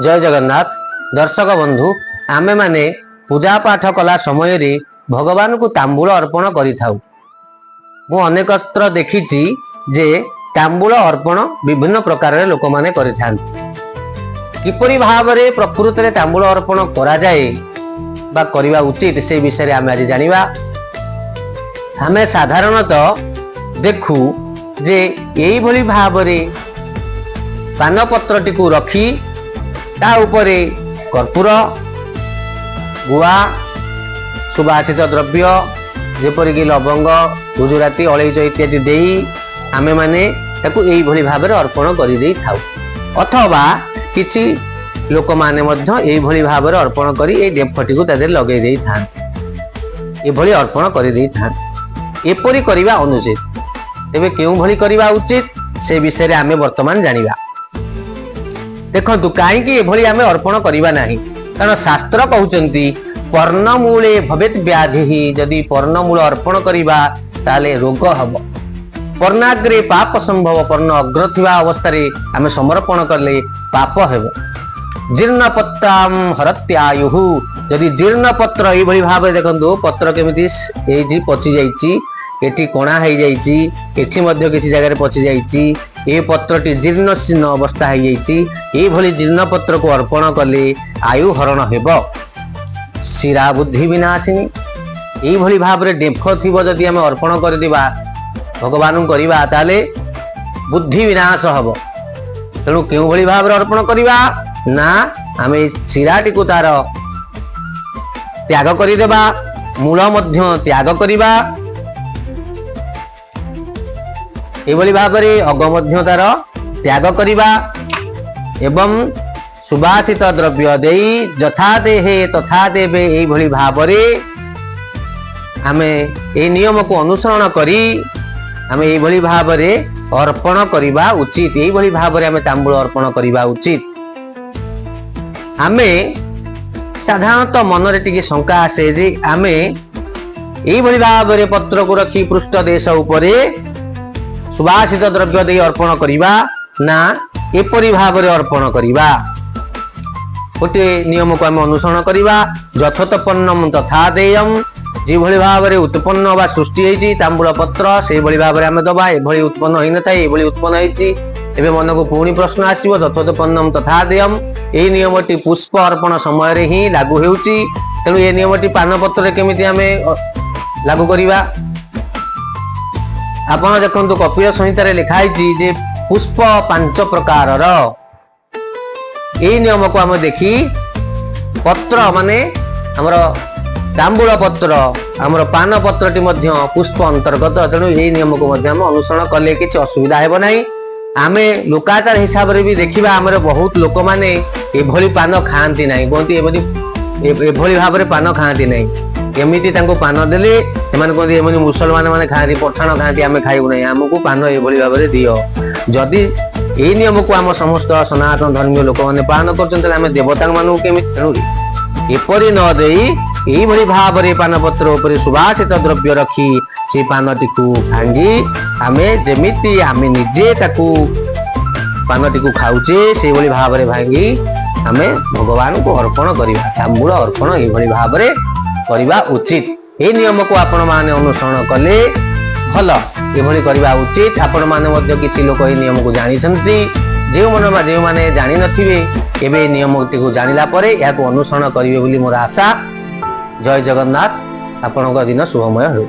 ଜୟ ଜଗନ୍ନାଥ। ଦର୍ଶକ ବନ୍ଧୁ, ଆମେମାନେ ପୂଜା ପାଠ କଲା ସମୟରେ ଭଗବାନଙ୍କୁ ତାମ୍ବୁଳ ଅର୍ପଣ କରିଥାଉ। ମୁଁ ଅନେକତ୍ର ଦେଖିଛି ଯେ ତାମ୍ବୁଳ ଅର୍ପଣ ବିଭିନ୍ନ ପ୍ରକାରରେ ଲୋକମାନେ କରିଥାନ୍ତି। କିପରି ଭାବରେ ପ୍ରକୃତରେ ତାମ୍ବୁଳ ଅର୍ପଣ କରାଯାଏ ବା କରିବା ଉଚିତ, ସେ ବିଷୟରେ ଆମେ ଆଜି ଜାଣିବା। ଆମେ ସାଧାରଣତଃ ଦେଖୁ ଯେ ଏଇଭଳି ଭାବରେ ପାନପତ୍ରଟିକୁ ରଖି ତା ଉପରେ କର୍ପୂର, ଗୁଆ, ସୁବାସିତ ଦ୍ରବ୍ୟ ଯେପରିକି ଲବଙ୍ଗ, ଗୁଜୁରାତି, ଅଳେଇଚ ଇତ୍ୟାଦି ଦେଇ ଆମେମାନେ ତାକୁ ଏଇଭଳି ଭାବରେ ଅର୍ପଣ କରିଦେଇଥାଉ। ଅଥବା କିଛି ଲୋକମାନେ ମଧ୍ୟ ଏଇଭଳି ଭାବରେ ଅର୍ପଣ କରି ଏଇ ଡେମ୍ଫଟିକୁ ତା ଦେହରେ ଲଗେଇ ଦେଇଥାନ୍ତି, ଏଭଳି ଅର୍ପଣ କରିଦେଇଥାନ୍ତି। ଏପରି କରିବା ଅନୁଚିତ। ତେବେ କେଉଁଭଳି କରିବା ଉଚିତ, ସେ ବିଷୟରେ ଆମେ ବର୍ତ୍ତମାନ ଜାଣିବା। ଦେଖନ୍ତୁ, କାହିଁକି ଏଭଳି ଆମେ ଅର୍ପଣ କରିବା ନାହିଁ? କାରଣ ଶାସ୍ତ୍ର କହୁଛନ୍ତି, ପର୍ଣ୍ଣମୂଳେ ଭବେତ୍ ବ୍ୟାଧି। ଯଦି ପର୍ଣ୍ଣମୂଳ ଅର୍ପଣ କରିବା, ତାହେଲେ ରୋଗ ହବ। ପର୍ଣ୍ଣାଗ୍ରେ ପାପ ସମ୍ଭବ। ପର୍ଣ୍ଣ ଅଗ୍ର ଥିବା ଅବସ୍ଥାରେ ଆମେ ସମର୍ପଣ କଲେ ପାପ ହେବ। ଜୀର୍ଣ୍ଣ ପତ୍ରାମ ହରତ୍ୟାୟୁହୁ। ଯଦି ଜୀର୍ଣ୍ଣ ପତ୍ର, ଏଇଭଳି ଭାବରେ ଦେଖନ୍ତୁ, ପତ୍ର କେମିତି ଏଇଠି ପଚି ଯାଇଛି, ଏଠି କଣା ହେଇଯାଇଛି, ଏଠି ମଧ୍ୟ କିଛି ଜାଗାରେ ପଚି ଯାଇଛି। ଏ ପତ୍ରଟି ଜୀର୍ଣ୍ଣ ଶୀର୍ଣ୍ଣ ଅବସ୍ଥା ହେଇଯାଇଛି। ଏଇଭଳି ଜୀର୍ଣ୍ଣ ପତ୍ରକୁ ଅର୍ପଣ କଲେ ଆୟୁ ହରଣ ହେବ। ଶିରା ବୁଦ୍ଧି ବିନାଶିନୀ। ଏଇଭଳି ଭାବରେ ଡେମ୍ଫ ଥିବ, ଯଦି ଆମେ ଅର୍ପଣ କରିଦେବା, ଭଗବାନଙ୍କୁ କରିବା, ତାହେଲେ ବୁଦ୍ଧି ବିନାଶ ହବ। ତେଣୁ କେଉଁଭଳି ଭାବରେ ଅର୍ପଣ କରିବା ନା, ଆମେ ଏଇ ଶିରାଟିକୁ ତାର ତ୍ୟାଗ କରିଦେବା, ମୂଳ ମଧ୍ୟ ତ୍ୟାଗ କରିବା, ଏଭଳି ଭାବରେ ଅଗ ମଧ୍ୟ ତାର ତ୍ୟାଗ କରିବା ଏବଂ ସୁବାସିତ ଦ୍ରବ୍ୟ ଦେଇ ଯଥା ଦେହେ ତଥା ଦେବେ, ଏଇଭଳି ଭାବରେ ଆମେ ଏଇ ନିୟମକୁ ଅନୁସରଣ କରି ଆମେ ଏଇଭଳି ଭାବରେ ଅର୍ପଣ କରିବା ଉଚିତ। ଏଇଭଳି ଭାବରେ ଆମେ ତାମ୍ବୁଳ ଅର୍ପଣ କରିବା ଉଚିତ। ଆମେ ସାଧାରଣତଃ ମନରେ ଟିକେ ଶଙ୍କା ଆସେ ଯେ ଆମେ ଏଇଭଳି ଭାବରେ ପତ୍ରକୁ ରଖି ପୃଷ୍ଠ ଦେଶ ଉପରେ ସୁବାସିତ ଦ୍ରବ୍ୟ ଦେଇ ଅର୍ପଣ କରିବା ନା ଏପରି ଭାବରେ ଅର୍ପଣ କରିବା? ଗୋଟିଏ ନିୟମକୁ ଆମେ ଅନୁସରଣ କରିବା, ଯଥୋତ୍ପନ୍ନମ ତଥା ଦେୟମ। ଯେଭଳି ଭାବରେ ଉତ୍ପନ୍ନ ବା ସୃଷ୍ଟି ହେଇଛି ତାମ୍ବୁଳ ପତ୍ର, ସେଇଭଳି ଭାବରେ ଆମେ ଦବା। ଏଭଳି ଉତ୍ପନ୍ନ ହେଇନଥାଏ, ଏଭଳି ଉତ୍ପନ୍ନ ହେଇଛି। ଏବେ ମନକୁ ପୁଣି ପ୍ରଶ୍ନ ଆସିବ, ଯଥୋତ୍ପନ୍ନମ ତଥା ଦେୟମ, ଏଇ ନିୟମଟି ପୁଷ୍ପ ଅର୍ପଣ ସମୟରେ ହିଁ ଲାଗୁ ହେଉଛି। ତେଣୁ ଏ ନିୟମଟି ପାନପତ୍ରରେ କେମିତି ଆମେ ଲାଗୁ କରିବା? ଆପଣ ଦେଖନ୍ତୁ, କପିଳ ସଂହିତାରେ ଲେଖା ହେଇଛି ଯେ ପୁଷ୍ପ ପାଞ୍ଚ ପ୍ରକାରର। ଏଇ ନିୟମକୁ ଆମେ ଦେଖି ପତ୍ର ମାନେ ଆମର ତାମ୍ବୁଳ ପତ୍ର, ଆମର ପାନ ପତ୍ରଟି ମଧ୍ୟ ପୁଷ୍ପ ଅନ୍ତର୍ଗତ। ତେଣୁ ଏଇ ନିୟମକୁ ମଧ୍ୟ ଆମେ ଅନୁସରଣ କଲେ କିଛି ଅସୁବିଧା ହେବ ନାହିଁ। ଆମେ ଲୋକାଚାର ହିସାବରେ ବି ଦେଖିବା, ଆମର ବହୁତ ଲୋକମାନେ ଏଭଳି ପାନ ଖାଆନ୍ତି ନାହିଁ। କୁହନ୍ତି ଏଭଳି ଏଭଳି ଭାବରେ ପାନ ଖାଆନ୍ତି ନାହିଁ। ଏମିତି ତାଙ୍କୁ ପାନ ଦେଲେ ସେମାନେ କୁହନ୍ତି, ଏମିତି ମୁସଲମାନ ମାନେ ଖାଆନ୍ତି, ପଠାଣ ଖାଆନ୍ତି, ଆମେ ଖାଇବୁ ନାହିଁ, ଆମକୁ ପାନ ଏଭଳି ଭାବରେ ଦିଅ। ଯଦି ଏଇ ନିୟମକୁ ଆମ ସମସ୍ତ ସନାତନ ଧର୍ମୀୟ ଲୋକମାନେ ପାଳନ କରୁଛନ୍ତି, ତାହେଲେ ଆମେ ଦେବତାମାନଙ୍କୁ କେମିତି? ତେଣୁ ଏପରି ନ ଦେଇ ଏଇଭଳି ଭାବରେ ପାନପତ୍ର ଉପରେ ସୁବାସିତ ଦ୍ରବ୍ୟ ରଖି ସେ ପାନଟିକୁ ଭାଙ୍ଗି ଆମେ ଯେମିତି ଆମେ ନିଜେ ତାକୁ ପାନଟିକୁ ଖାଉଛେ, ସେଇଭଳି ଭାବରେ ଭାଙ୍ଗି ଆମେ ଭଗବାନଙ୍କୁ ଅର୍ପଣ କରିବା। ତାମ୍ବୁଳ ଅର୍ପଣ ଏଇଭଳି ଭାବରେ କରିବା ଉଚିତ। ଏଇ ନିୟମକୁ ଆପଣମାନେ ଅନୁସରଣ କଲେ ଭଲ। ଏଭଳି କରିବା ଉଚିତ। ଆପଣମାନେ ମଧ୍ୟ କିଛି ଲୋକ ଏଇ ନିୟମକୁ ଜାଣିଛନ୍ତି। ଯେଉଁମାନେ ଜାଣିନଥିବେ, ଏବେ ଏଇ ନିୟମଟିକୁ ଜାଣିଲା ପରେ ଏହାକୁ ଅନୁସରଣ କରିବେ ବୋଲି ମୋର ଆଶା। ଜୟ ଜଗନ୍ନାଥ। ଆପଣଙ୍କ ଦିନ ଶୁଭମୟ ହେଉ।